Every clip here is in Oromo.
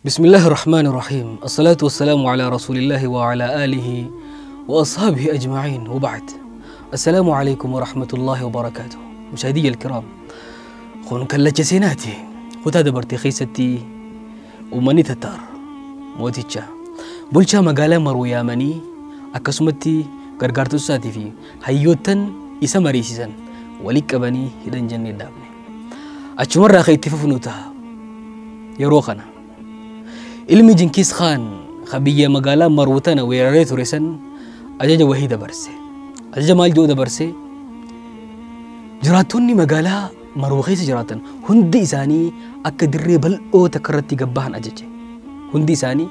بسم الله الرحمن الرحيم، الصلاة والسلام على رسول الله وعلى آله وأصحابه أجمعين، وبعد. السلام عليكم ورحمة الله وبركاته. مشاهدي الكرام، خون كلتش سيناتي خطا دبرتي خيستي ومني تتار موتيتشا بولشا مقالة مرو يامني أكسمتي غرغرتو ساتي في هيوتن إسا مريسيسن وليك أبني هدن جنة دابني أتشمر خيتي ففنوتها يروخنا ilmi Jinkiis Khaan ka biyya magaalaa Marwu tana weeraree ture san ajaja wahii dabarse. Ajaja maal jedhu dabarse? Jiraattonni magaalaa Marwu keessa jiraatan hundi isaanii akka dirree bal'oo takka irratti gabbahan ajaje. Hundi isaanii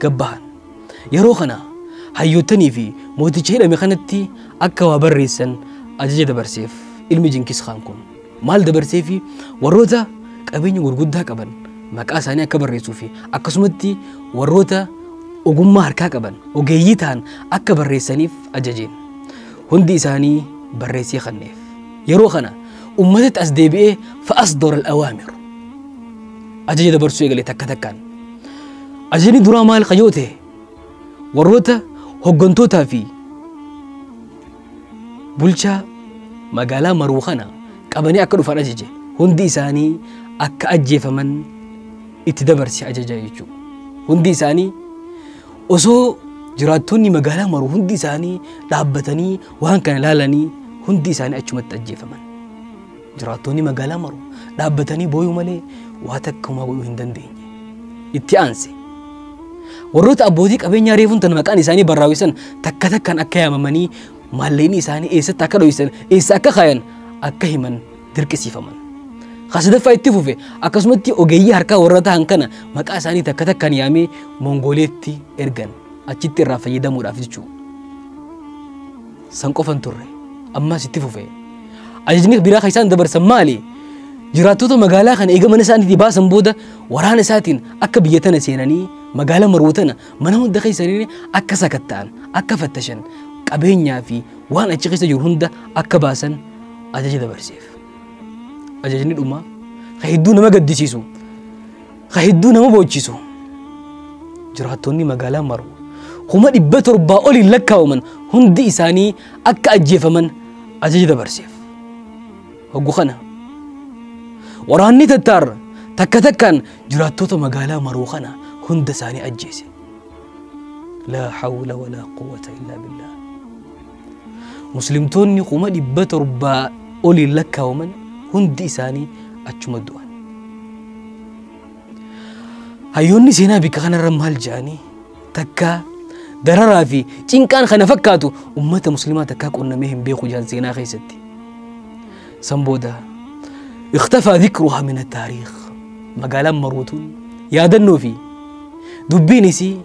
gabbahan. Yeroo kana hayyootanii fi mooticha hidhame kanatti akka waa barreessan ajaja dabarseef ilmi Jinkiis Khaan kun. Maal dabarseefi? Warroota qabeenya gurguddaa qaban maqaa isaanii akka barreessuu fi akkasumatti warroota ogummaa harkaa qaban ogeeyyii ta'an akka barreessaniif ajajeen. Hundi isaanii barreessee kenneef. Yeroo kana uummatatti as deebi'ee fa'asdara al-awaamir ajaja dabarsuu eegale takka takkaan. Ajajni duraa maal qayyoo ta'e? Warroota hoggantootaa fi bulchaa magaalaa Marwu kana qabanii akka dhufan ajaje. Hundi isaanii akka ajjeefaman itti dabarse ajaja jechuudha. Hundi isaanii osoo jiraattonni magaalaa Marwu hundi isaanii dhaabbatanii waan kana ilaalanii hundi isaanii achumatti ajjeefaman. Jiraattonni magaalaa Marwu dhaabbatanii booyuu malee waa takka homaa godhuu hin dandeenye. Itti aanse warroota abbootii qabeenyaa reefuun tan maqaan isaanii barraawwisan takka takkaan akka yaamamanii maallaqni isaanii eessatti akka dho'isan eessa akka kaayan akka himan dirqisiifaman. Sadaffaa itti fufe akkasumatti ogeeyyii harkaa warra ta'an kana maqaa isaanii takka takkaan yaamee Mongooliyaatti ergan achitti irraa fayyadamuudhaaf jechuudha. San qofan turre ammas itti fufe. Ajajni biraa kan isaan dabarsan maali? Jiraattota magaalaa kana eega mana isaaniitii baasan booda waraana isaatiin akka biyya tana seenanii magaalaa Marwu tana mana hunda keessanii akka sakatta'an akka fattashan qabeenyaa fi waan achi keessa jiru hunda akka baasan ajaja dabarseef. Ajajni dhumaa ka hedduu nama gaddisiisu ka hedduu nama boochisu jiraattonni magaalaa Marwu 700,000 oliin lakkaa'aman hundi isaanii akka ajjeefaman ajaja dabarseef. Hoggu kana waraanni Tattaar takka takkaan jiraattota magaalaa Marwu kana hunda isaanii ajjeese. Laa hawla walaa quwwata illaa billah. Muslimtoonni 700,000 oliin lakkaa'aman hundi isaanii achuma du'an. Hayyoonni seenaa bikka kanarra maal jedhanii takka dararaa fi cinqaan kana fakkaatu ummata muslimaa takkaa qunnamee hin beeku jedhan seenaa keessatti. San booda اختفى ذكرها من التاريخ. magaalaan Marwutuun yaadannoo fi dubbiin isii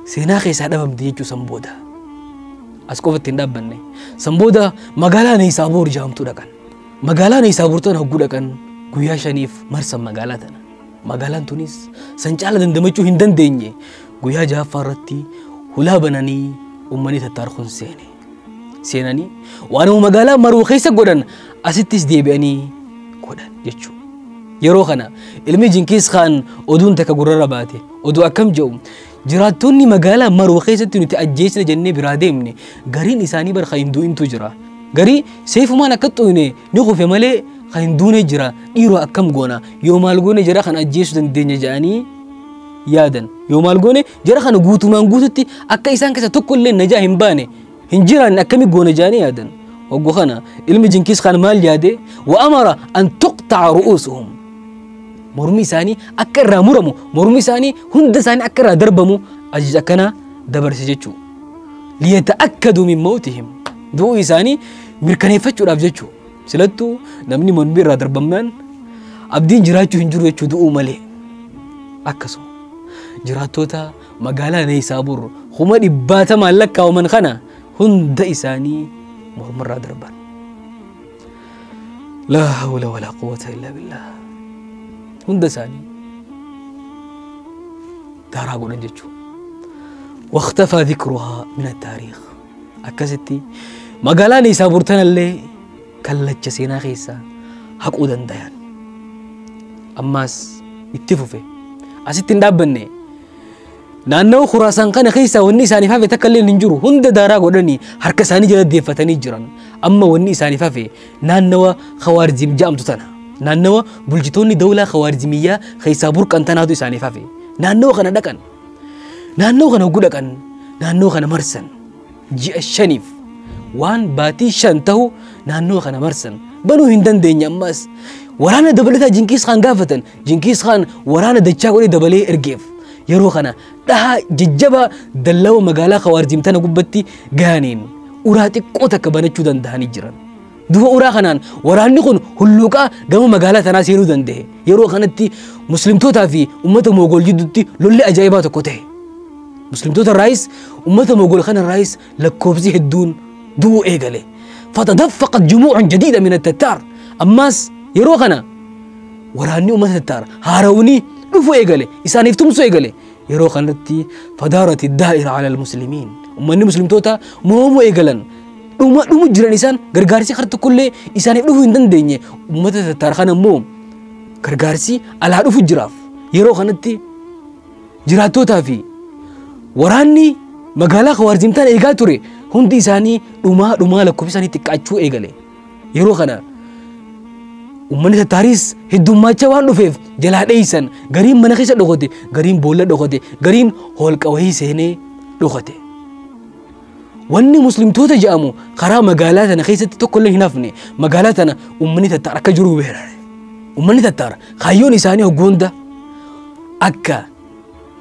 seenaa keessaa dhabamte jechuu san booda. As qofatti hin dhaabbanne. San booda magaalaa Neysaabuur jedhamtu dhaqan. Magaalaa Neysaabuur tana hogguu dhaqan guyyaa 5 marsan magaalaa tana. Magaalaan tunis san caala dandamachuu hin dandeenye. Guyyaa 6ffaa irratti hulaa bananii uummanni Tattaar kun seene. Seenanii waanuma magaalaa Marwu keessa godhan asittis deebi'anii godhan jechuudha. Yeroo kana ilmi Jinkiis Khaan oduun takka gurrarra baate. Oduu akkam jedhu jiraattonni magaalaa Marwu keessatti nuti ajjeesne jennee biraa deemne gariin isaanii bar kan hin du'intu jira. Garii seefumaan akka xuyne ni kufe malee kan hin duune jira. Dhiiroo akkam goona yoo maal goone jara kan ajjeesuu dandeenya jedhanii yaadan. Yoo maal goone jara kana guutumaan guututti akka isaan keessa tokko illee najaa hin baane hin jiraanne akkami goone jedhanii yaadan. Hoggu kana ilmi Jinkiis Khaan maal yaade? Wa amara an tuqta'a ru'uusuhum. Mormi isaanii akka irraa muramu, mormi isaanii hunda isaanii akka irraa darbamu ajaja akkanaa dabarse jechuudha. Liyata'akkaduu min mawtihim. Du'uu isaanii mirkaneeffachuudhaaf jechuudha. Silattuu namni mormi irraa darbamnaan abdiin jiraachuu hin jiru jechuu du'uu malee. Akkasuma jiraattota magaalaa Neysaabuur 100,000 lakkaa'aman kana hunda isaanii mormarraa darban. Laa hawla walaa quwwata illaa billah. Hunda isaanii daaraa godhan jechuudha. واختفى ذكرها من التاريخ. akkasitti magaalaa Neysaabuur tanallee kallacha seenaa keessaa haquu dandayan. Ammas itti fufe. Asitti hin dhaabbanne. Naannoo Khuraasaan kana keessa wanni isaaniif hafe takka illee hin jiru. Hunda daaraa godhanii harka isaanii jala deeffatanii jiran. Amma wanni isaaniif hafe naannawa Khawaarizim jedhamtu tana. Naannawa bulchitoonni dawlaa Khawaarizimiyyaa keessaa burqan tanaatu isaaniif hafe. Naannawa kana dhaqan. Naannoo kana hogguu dhaqan. Naannoo kana marsan. Ji'a 5 waan baatii 5 ta'u naannoo kana marsan. Banuu hin dandeenye ammas. Waraana dabalataa Jinkiis Khaan gaafatan. Jinkiis Khaan waraana dachaa godhee dabalee ergeef. Yeroo kana dhahaa jajjabaa dallawa magaalaa Khawaarizim tana gubbatti gahaniin uraa xiqqoo takka banachuu danda'anii jiran. Duba uraa kanaan waraanni kun hulluuqaa gama magaalaa tanaa seenuu danda'e. Yeroo kanatti muslimtootaa fi uummata Moogol jidduutti lolli ajaa'ibaa tokko ta'e. Muslimtoota irraayis uummata Moogol kana irraayis lakkoofsi hedduun du'uu eegale. Fatadaffaqat jumuucun jadiida min attattaar. Ammaas yeroo kana waraanni uummata Tattaar haarawanii dhufuu eegale, isaaniif tumsuu eegale. Yeroo kanatti fadaarati daa'ira ala almuslimiin. Uummanni muslimtoota moomuu eegalan. Dhumu jiran isaan gargaarsi kara tokkollee isaaniif dhufuu hin dandeenye. Uummata Tattaar kana immoo gargaarsi alaa dhufu jiraaf. Yeroo kanatti jiraattootaa fi waraanni magaalaa Khawaarizim tana eegaa ture hundi isaanii dhumaa lakkoofsa isaanii xiqqaachuu eegale. Yeroo kana uummanni Tattaaris heddummaachaa waan dhufeef jalaa dheeysan. Gariin mana keessa dhokote, gariin boolla dhokote, gariin holqa wayii seenee dhokote. Wanni muslimtoota jedhamu karaa magaalaa tana keessatti tokkollee hin hafne. Magaalaa tana uummanni Tattaar akka jiru weerare. Uummanni Tattaar kaayyoon isaanii hoggoonda akka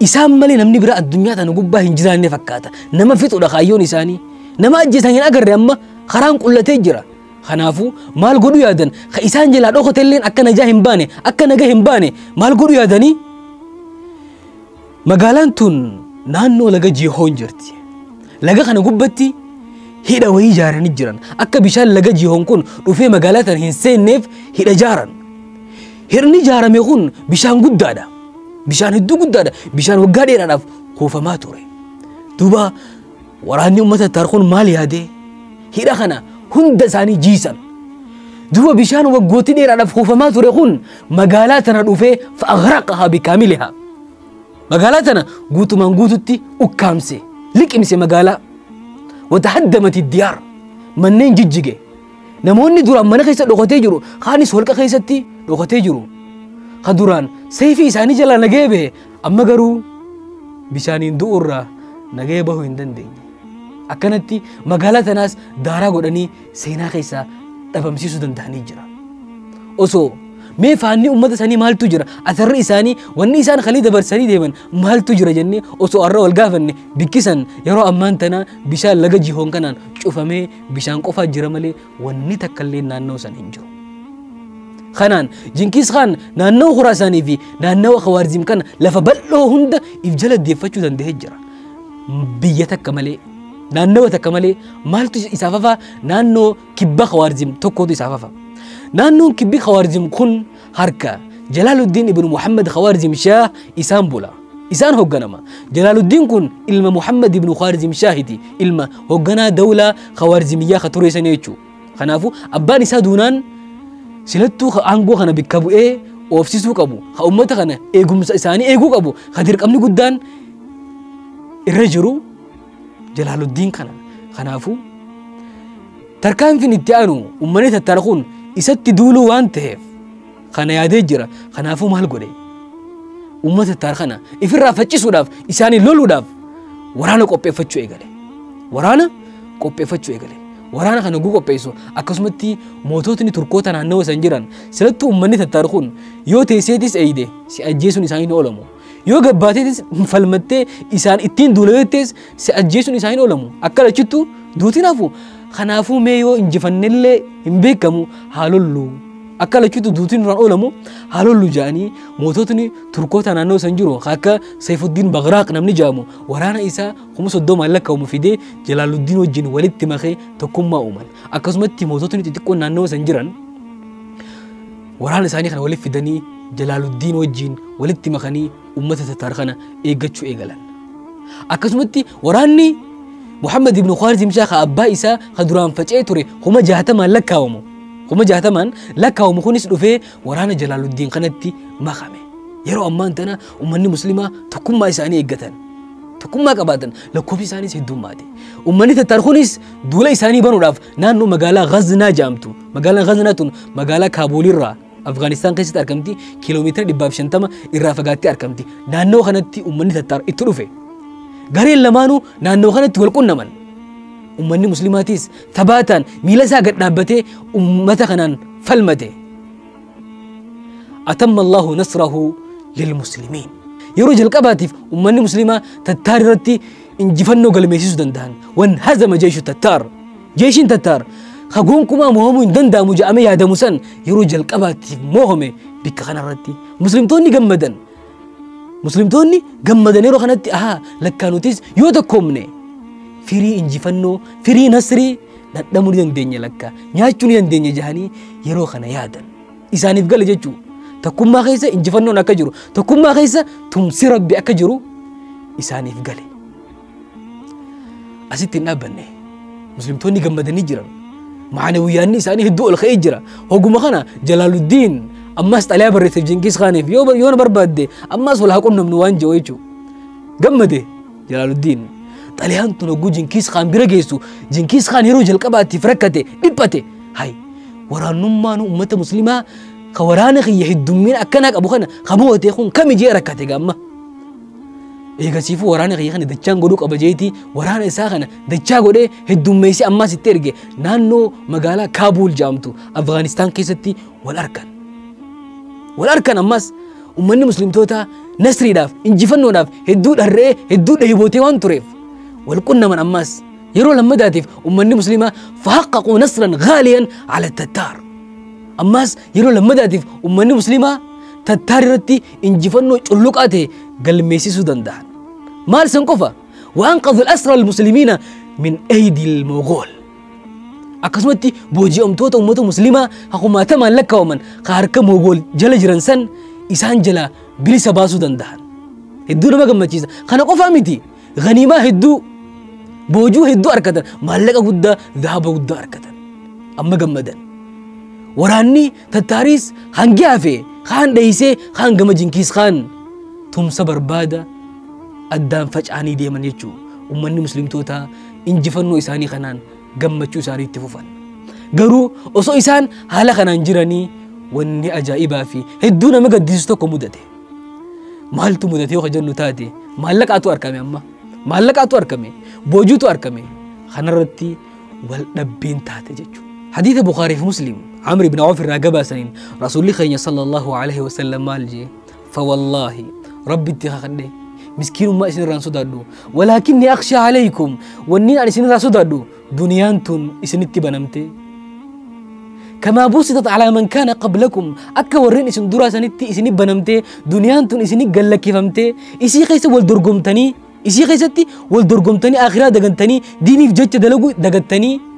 isaan malee namni biraa addunyaa tana gubbaa hin jiraanne fakkaata. Nama fixuudha kaayyoon isaanii. Nama ajjeesan hin agarre amma karaan qullatee jira. Kanaafuu maal godhuu yaadan? Ka isaan jalaa dhokote illeen akka najaa hin baane, akka nagaa hin baane maal godhuu yaadanii? Magaalaan tun naannoo laga Jihoon jirti. Laga kana gubbatti hidha wayii ijaaranii jiran. Akka bishaan laga Jihoon kun dhufee magaalaa tana hin seenneef hidha ijaaran. Hidhni ijaarame kun bishaan guddaadha. Bishaan hedduu guddaadha. Bishaan waggaa dheeraadhaaf kuufamaa ture. Duuba waraanni uummata Tattaar kun maal yaadee? Hidha kana hunda isaanii jiisan. Duuba bishaan waggootii dheeraadhaaf kuufamaa ture kun magaalaa tana dhufee fa'aghraqahaa bikaamilihaa. Magaalaa tana guutumaan guututti ukkaamse, liqimse magaalaa. Watahaddamati diyaar, manneen jijjige. Namoonni duraan mana keessa dhokatee jiru, kaanis holqa keessatti dhokatee jiru. Ka duraan seefii isaanii jalaa nagee bahe, amma garuu bishaaniin du'urraa nagee bahuu hin dandeenye. Akkanatti magaalaa tanaas daaraa godhanii seenaa keessaa dhabamsiisuu danda'anii jira. Osoo mee faanni uummata isaanii maaltu jira? Atarri isaanii wanni isaan kalii dabarsanii deeman maaltu jira jennee osoo har'a wal gaafanne bikkisan yeroo ammaan tana bishaan laga Jihoon kanaan cufamee bishaan qofaa jira malee wanni takka illee naannoo san hin jiru. Kanaan Jinkiis Khaan naannoo Khuraasaanii fi naannawa Khawaarizim kana lafa bal'oo hunda if jala deeffachuu danda'ee jira. Biyya takka malee, naannawa takka malee maaltu isaaf hafa? Naannoo kibba Khawaarizim tokkotu isaaf hafa. Naannoon kibbi Khawaarizim kun harka Jalaaluddin ibn Muhammad Khawaarizim Shaah isaan bula. Isaan hoogganama. Jalaaluddin kun ilma Muhammad ibn Khawaarizim Shaahiti. Ilma hoogganaa dawlaa Khawaarizimiyyaa ka ture sana jechuudha. Kanaafuu abbaan isaa duunaan silattuu aangoo kana bakka bu'ee oofsisuu qabu. Ka uummata kana eegumsa isaanii eeguu qabu. Ka dirqamni guddaan irra jiru Jalaaluddin kana. Kanaafuu tarkaanfiin itti aanu uummanni Tattaar kun isatti duuluu waan ta'eef kana yaadee jira. Kanaafuu maal godhe? Uummata Tattaar kana ifirraa faccisuudhaaf, isaanii loluudhaaf waraana qopheeffachuu eegale. Waraana qopheeffachuu eegale. Waraana kana guu qopheessu akkasumatti moototni Turkoota naannawa san jiran silattuu uummanni Tattaar kun yoo teesseetis eeyide si ajjeesuun isaanii hin oolamu. Yoo gabbaateetis falmattee isaan ittiin duula jettees si ajjeesuun isaanii hin oolamu. Akka lachittuu duutiin hafu. Kanaafuu mee yoo injifannellee hin beekamu haa lollu. Akka lachittuu duutiin duraan oolamu haa lollu jedhanii moototni Turkoota naannoo san jiru akka Saifuddin Baghraaq namni jedhamu waraana isaa 30,000 lakkaa'amu fidee Jalaaluddin wajjin walitti makee tokkummaa uuman. Akkasumatti moototni xixiqqoon naannoo san jiran waraana isaanii kana walitti fidanii Jalaaluddin wajjin walitti makanii uummata Tattaar kana eeggachuu eegalan. Akkasumatti waraanni Muhammad ibn Khawaarizim Shaah ka abbaa isaa ka duraan faca'ee ture 60,000 lakkaa'amu. 60,000 lakkaa'amu kunis dhufee waraana Jalaaluddin kanatti makame. Yeroo ammaan tana ummanni muslimaa tokkummaa isaanii eeggatan. Tokkummaa qabaatan lakkoofsi isaaniis heddummaate. Ummanni Tattaar kunis duula isaanii banuudhaaf naannoo magaalaa Ghaznaa jedhamtu. Magaalaan Ghaznaa tun magaalaa Kaabuulirraa Afgaanistaan keessatti argamti. Kiiloomeetira 150 irraa fagaattee argamti. Naannoo kanatti ummanni Tattaar itti dhufe. Gareen lamaanuu naannoo kanatti wal qunnaman. Ummanni muslimaatis tabaataan miila isaa gad dhaabbatee ummata kanaan falmate. Atamma Allahu nasrahu lilmuslimiin. Yeroo jalqabaatiif ummanni muslimaa Tattaar irratti injifannoo galmeessisuu danda'an. Wanhazama jeeshu Tattaar. Jeeshiin Tattaar ka gonkumaa mo'amuu hin danda'amu jedhamee yaadamu san yeroo jalqabaatiif mo'ame bikka kanarratti. Muslimtoonni gammadan. Muslimtoonni gammadan yeroo kanatti ahaa lakkaa nutis yoo tokkoomne firii injifannoo firii nasrii dhadhamuu ni dandeenya lakkaa nyaachuu ni dandeenya jedhanii yeroo kana yaadan. Isaaniif gala jechuudha. Tokkummaa keessa injifannoon akka jiru, tokkummaa keessa tumsi Rabbi akka jiru isaaniif gale. Asitti hin dhaabbanne. Muslimtoonni gammadanii jiran. Maanawiyyaanni isaanii hedduu ol ka'ee jira. Hogguma kana Jalaaluddiin ammas xalayaa barreesseef Jinkiis Khaaniif yoo na barbaadde ammas wal haa qunnamnu waan jedhu jechuudha. Gammade Jalaaluddiin. Xalayaan tun hogguu Jinkiis Khaan bira geessu Jinkiis Khaan yeroo jalqabaatiif rakkate dhiphate. Hay waraannummaan uummata muslimaa ka waraana kiyya heddummiin akkanaa qabu kana ka mo'ate kun kami jee rakkate gaamma. Eegasiifuu waraana kiyya kana dachaan godhuu qaba jeetii waraana isaa kana dachaa godhee heddummeessee ammas itti erge naannoo magaalaa Kaabuul jedhamtu Afgaanistaan keessatti wal argan. Wal argan ammas ummanni muslimtoota nasriidhaaf injifannoodhaaf hedduu dharree hedduu dheebootee waan tureef wal qunnaman ammas yeroo lammadaatiif ummanni muslimaa fahaqqaquu nasran ghaaliyan ala Tattaar. Ammas yeroo lammadaatiif ummanni muslimaa Tattaar irratti injifannoo culluqaa ta'e galmeessisuu danda'an. Maal san qofa? Waanqadhu al-asra al-muslimiina min aydi al-Moghol. Akkasumatti booji'amtoota uummata muslimaa hakumaatamaan lakkaa'aman ka harka Moghol jala jiran san isaan jala bilisa baasuu danda'an. Hedduu nama gammachiisa. Kana qofaa miti. Ganiimaa hedduu boojuu hedduu argatan maallaqa guddaa dhahaba guddaa argatan. Amma gammadan. Waraanni Tattaariis hangi hafe kaan dheeysee kaan gama Jinkiis Khaan tumsa barbaada addaan faca'anii deeman jechuudha. Ummanni muslimtoota injifannoo isaanii kanaan gammachuu isaanii itti fufan. Garuu osoo isaan haala kanaan jiranii wanni ajaa'ibaa fi hedduu nama gaddisiisu tokko mudate. Maaltu mudate yoo jennu taate maallaqaatu argame amma. Maallaqaatu argame, boojuutu argame. Kanarratti wal dhabbeen taate jechuudha. حديث بخاري في مسلم عمرو بن عوف الراقبة سنين رسول الله صلى الله عليه وسلم مالجي فوالله ربي اتخاخني مسكين ما اسن ران صدادو ولكني أخشى عليكم والنين أن اسن ران صدادو دنيانتون اسن اتبنمتي كما بسطت على من كان قبلكم أكا ورين اسن درا سنتي اسن بنمتي دنيانتون اسن قلك فهمتي اسي خيس والدرقمتني اسي خيستي والدرقمتني آخرا دقنتني ديني في جتة دلقو دقنتني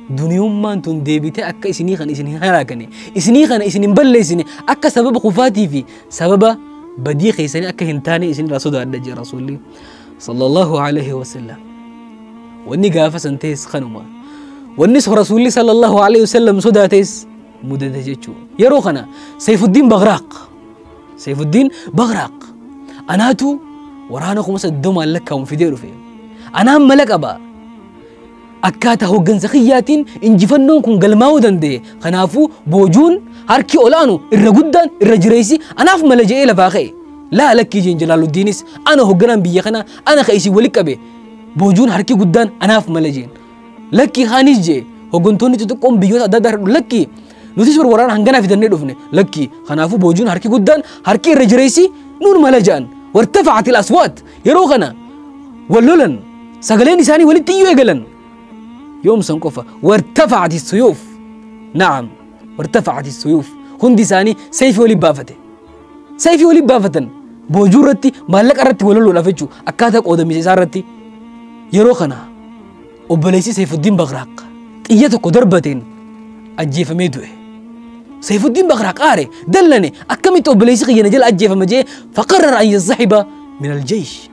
دنيومان تون ديبيتي أكا إسني خان إسني هلاكني إسني خان إسني مبلسني أكا سبب خفاتي في سبب بدي خيسني أكا هنتاني إسني رسول الله رسولي صلى الله عليه وسلم وإني قافة سنتيس خنوما والنسخ رسولي صلى الله عليه وسلم صداتيس مدد جتشو يروخنا سيف الدين بغراق سيف الدين بغراق أناتو ورانا خمسة الدم لك في ديرو فيه أنا ملك أبا akkaataa hooggansa kiyyaatiin injifannoon kun galmaa'uu danda'e. Kanaafuu boojuun harki olaanu irra guddaan irra jireessi anaaf mala je'ee lafaa ka'e. Laa lakkii jeen Jalaaluddiinis ana hoogganaan biyya kanaa ana ka'isii wali qabe boojuun harki guddaan anaaf mala jeen. Lakkii kaanis jee hooggantoonni xixiqqoon biyyoota adda addaa lakkii nutis waraana hanganaa fidannee dhufne lakkii kanaafuu boojuun harki guddaan harki irra jireessi nuun mala je'an. Wartafa'at al-aswaat yeroo kana wal lolan sagaleen isaanii walitti iyyuu eegalan. يوم سنقفة وارتفعت السيوف نعم وارتفعت السيوف هندي ثاني سيفي ولي بافته سيفي ولي بافتن بوجورتي مالك أردتي ولولو لفتشو أكاتك أودمي سارتي يروخنا وبليسي سيف الدين بغراق إيتك ضربتين أجيف ميدوه سيف الدين بغراق آري دلني أكمت وبليسي خينا جل أجيف مجي فقرر أن ينسحب من الجيش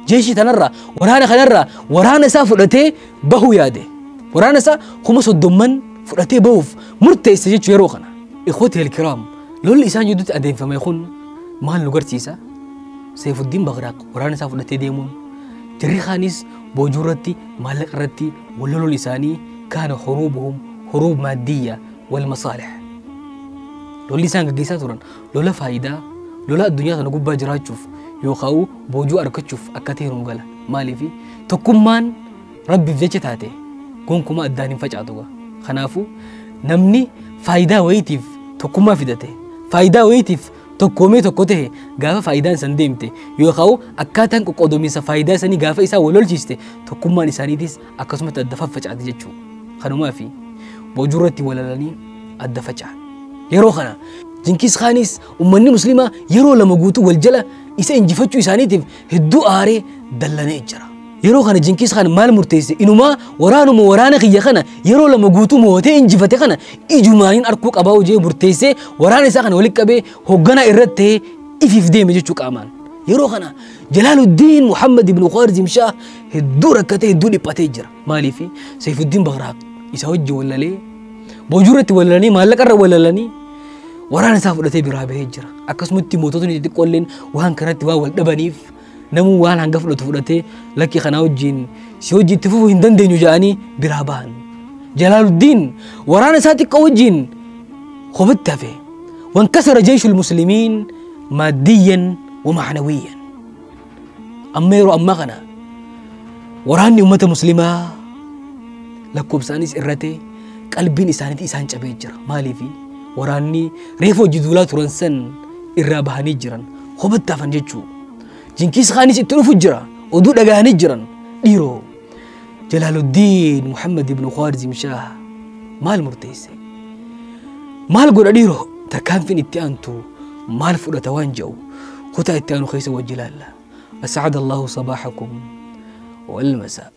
جيشي تنرى ورانا خنرى ورانا سافرتي بهو ياده ورانا سا خمس الدمن فرأتي بوف مرتي استجيت يروخنا. إخوتي الكرام لول إنسان يدوت أدين فما يخون Maal nu garsiisa? Seefuddiin Baghraaq waraana isaa fudhatee deemuun jarri kaanis boojuu irratti maallaqa irratti wal loluun isaanii kaana huruubuhum huruub maaddiyya wal masaalih. Lolli isaan gaggeessaa turan lola faayidaa, lola addunyaa kana gubbaa jiraachuuf yookaan boojuu argachuuf akka ta'e nu gala. Maaliif tokkummaan Rabbiif jecha taate gonkumaa addaan hin facaatu. Kanaafuu namni faayidaa wayiitiif tokkummaa fidate, faayidaa wayiitiif tokkoomee tokko ta'e gaafa faayidaan san deemte yookaan akkaataan qoqqoodomiinsa faayidaa isaanii gaafa isaa wal lolchiiste tokkummaan isaaniitis akkasumatti adda faffacaate jechuudha. Kanumaa fi boojuu irratti walalanii adda faca'an. Yeroo kana Jinkiis Khaanis uummanni musliimaa yeroo lama guutuu wal jala isa injifachuu isaaniitiif hedduu aaree dallanee jira. Yeroo kana Jinkiis Khaan maal murteesse? Inumaa waraanuma waraana kiyya kana yeroo lama guutuu mo'atee injifate kana ijumaaniin arkuu qabaa hojii murteessee waraana isaa kana walitti qabee hoogganaa irratti ta'ee ifiif deeme jechuu qaamaan. Yeroo kana Jalaaluddin Muhammad ibn Khwarizm Shah hedduu rakkatee hedduu dhiphatee jira. Maaliif Saifuddin Baghraaq isa hojii wallalee boojuu irratti wallalanii maallaqa irra wallalanii waraana isaa fudhatee biraa bahee jira. Akkasumatti moototni xixiqqoolleen waan kanatti waan wal dhabaniif namuu waan hanga fudhatu fudhatee lakki kanaa wajjin si hojii itti fufuu hin dandeenyu jedhanii biraa bahan. Jalaaluddin waraana isaa xiqqoo wajjin kophatti hafe. Wankasara jeeshul muslimiin maaddiyan wa macnawiyyan. Amma yeroo ammaa kana waraanni uummata muslimaa lakkoofsaanis irratee qalbiin isaaniitti isaan cabee jira. Maaliif waraanni reefa hojii duulaa turan san irraa bahanii jiran kophatti hafan jechuudha. Jinkiis Khaanis itti dhufu jira, oduu dhagahanii jiran. Dhiiroo Jalaaluddin Muhammad ibn Khwarizm Shah maal murteesse? Maal godha dhiiroo? Tarkaanfiin itti aantu maal fudhata waan jedhu kutaa itti aanu keessa wajji ilaalla. أسعد الله صباحكم والمساء.